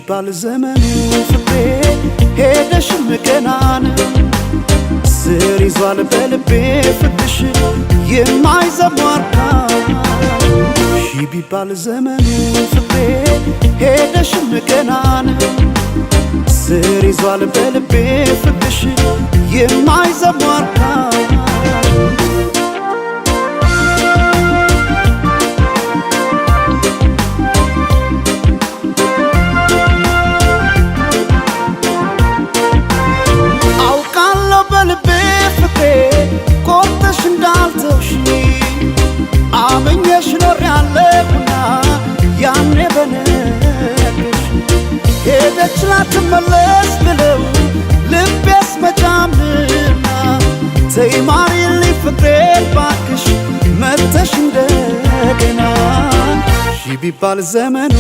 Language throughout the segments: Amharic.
ቢባል ዘመኑ ፍቅሬ ሄደሽም ገና ነው ስር ይዟል በልቤ ፍቅርሽ የማይዘሟርካ ሺ ቢባል ዘመኑ ፍቅሬ ሄደሽም ገና ነው ስር ይዟል በልቤ ፍቅርሽ የማይዘሟርካ አውቃለሁ በልቤ ፍቅሬ ቆርጠሽ እንዳልተውሽኝ አምኜሽ ኖሬያለሁና ያኔ በነግርሽ ሄደች ላትመለስ ብለው ልቤስ መጫምና ተይ ማሪልኝ ፍቅሬ ባክሽ መተሽ እንደገና ሺ ቢባል ዘመኑ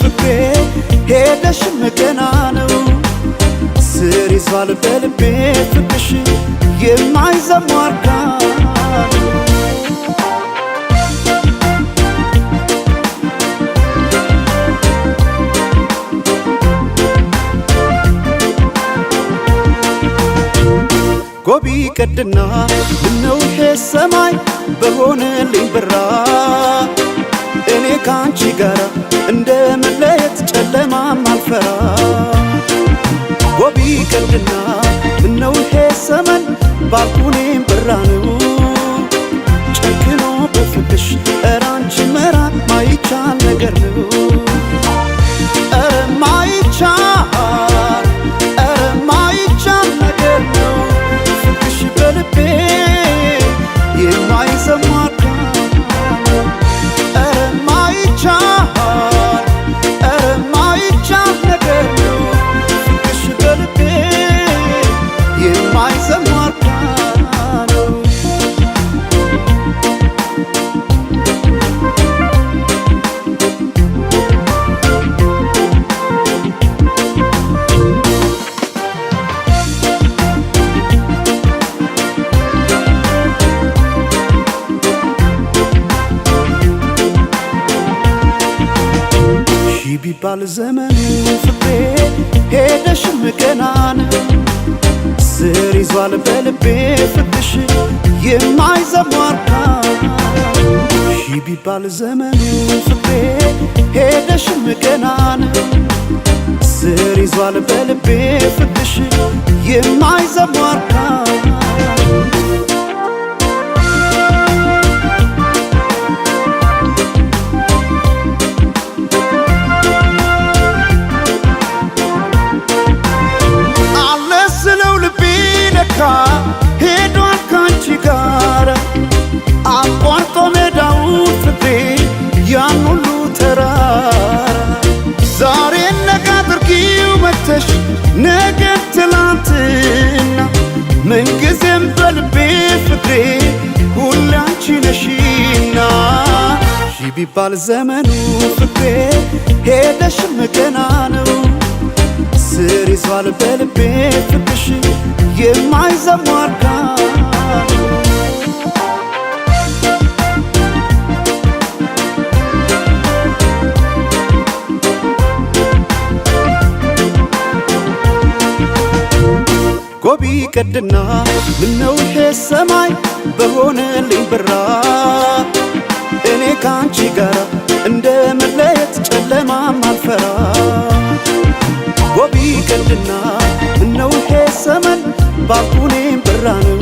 ፍቅሬ ሄደሽም ገና ነው ስር ይዟል በልቤ ፍቅርሽ የማይዘሟርካ ጎቢ ቀድና ምነው ይሄ ሰማይ በሆነልኝ ብራ እኔ ካንቺ ጋራ እንደ መለየት ጨለማም አልፈራ ጎቢ ቀድና ምነው ይሄ ሰመን ባልኩኔም ብራ ነው ጨክኖ በፍቅሽ ኧረ አንቺ መራቅ ማይቻል ነገር ነው ኧረ ማይቻል ኧረ ማይቻል ነገር ነው ፍቅርሽ በልቤ የማይዘሟርካ ኧረ ማይቻል ኧረ ማይቻል ነገር ነው ፍቅርሽ በልቤ የማይዘሟርካ ነው። ሺ ቢባል ዘመኑ ፍቅሬ ሄደሽም ገና ነው ስር ይዟል በልቤ ፍቅርሽ የማይዘሟርካ ሺ ቢባል ዘመኑ ፍቅሬ ሄደሽም ገና ነው ስር ይዟል በልቤ ፍቅርሽ የማይዘሟርካ አለ ስለው ልቤ ነካ ሄዷል ካንቺ ጋር አቋርጦ ሜዳውን ፍቅሬ ያን ሁሉ ተራራ ዛሬ ነገ አድርጊው መተሽ ነገ ትላንትና ምንጊዜም በልቤ ፍቅሬ ሁሌ አንቺ ነሽና ሺ ቢባል ዘመኑ ፍቅሬ ሄደሽም ገና ነው ስር ይዟል በልቤ ፍቅርሽ የማይዘሟርካ ጎቢ ቀድና ምነው ይሄ ሰማይ በሆነልኝ ብራ እኔ ካንቺ ጋራ እንደ መለየት ጨለማም አልፈራ ጎቢ ቀድና ምነው ይሄ ሰመን ባልኩኔም ብራ ነው።